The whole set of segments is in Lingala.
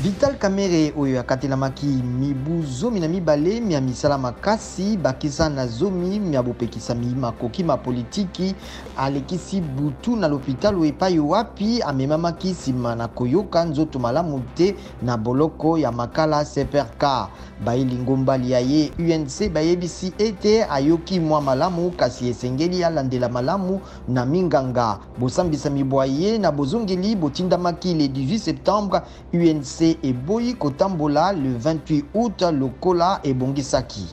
Vital Kamerhe oyo akatelamaki mibu 12 mya misala makasi bakisa na zomi mya bopekisami makoki ma politiki alekisi butu na lopitalo epai wapi amemamaki nsima na koyoka nzoto malamu te na boloko ya Makala CPRK. Bayi lingomba lya ye UNC bayebisi ete ayoki mwa malamu kasi esengeli alandela malamu na minganga. Bosambisami bwa ye na bozongeli botindamaki le 18 septembre, UNC eboyi kotambola le 28 août lokola ebongisaki.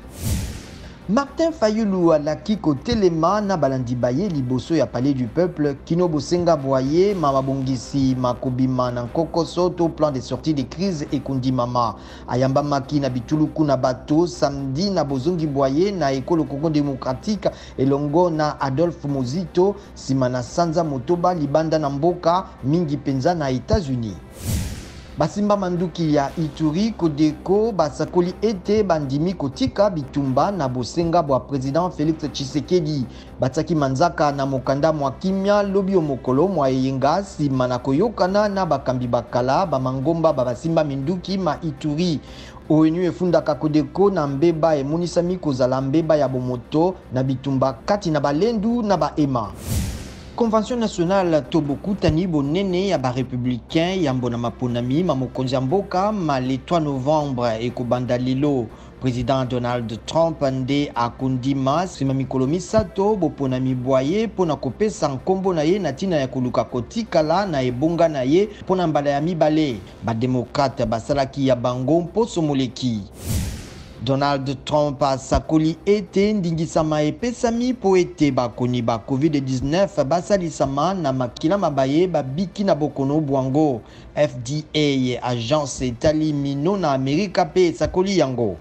Martin Fayulu alaki kotelema na balandi ba ye liboso ya Palais du Peuple kino bosenga bwa ye ma mabongisi makobima na nkokoso to plan de sortie de crise ekondimama. Ayambamaki na bituluku na bato samedi na bozongi bwa ye na ekolo Congo democratique elongo na Adolphe Muzito nsima na sanza motoba libanda na mboka, mingi mpenza na Etats-Unis. Basimba manduki ya Ituri, Codeco, basakoli ete bandimi kotika bitumba na bosenga bwa president Felix Tshisekedi. Batiaki manzaka na mokanda mwa kimia lobi o'mokolo mwa eyenga nsima na koyokana na bakambi ba kala ba mangomba ba basimba minduki ma Ituri. ONU efundaka Codeco na mbeba emonisami kozala mbeba ya bomoto na bitumba kati na ba Lendu na ba Hema. Convention nationale to bokutani bonene ya ba republicains yambo na maponami ma mokonzi ya mboka ma le 3 novembre ekobanda lelo. President Donald Trump nde akondima nsima mikolo misato boponami bwa ye mpo na kopesa nkombo na ye na ntina ya koluka kotikala na ebonga na ye mpo na mbala ya mibale. Ba democrates basalaki ya bango mposo moleki. Donald Trump asakoli ete ndingisama epesami mpo ete bakoni ba Covid-19 basalisama na makila ma baye babiki na bokono bwango. FDA, agence etali mino na Amerika mpe esakoli yango.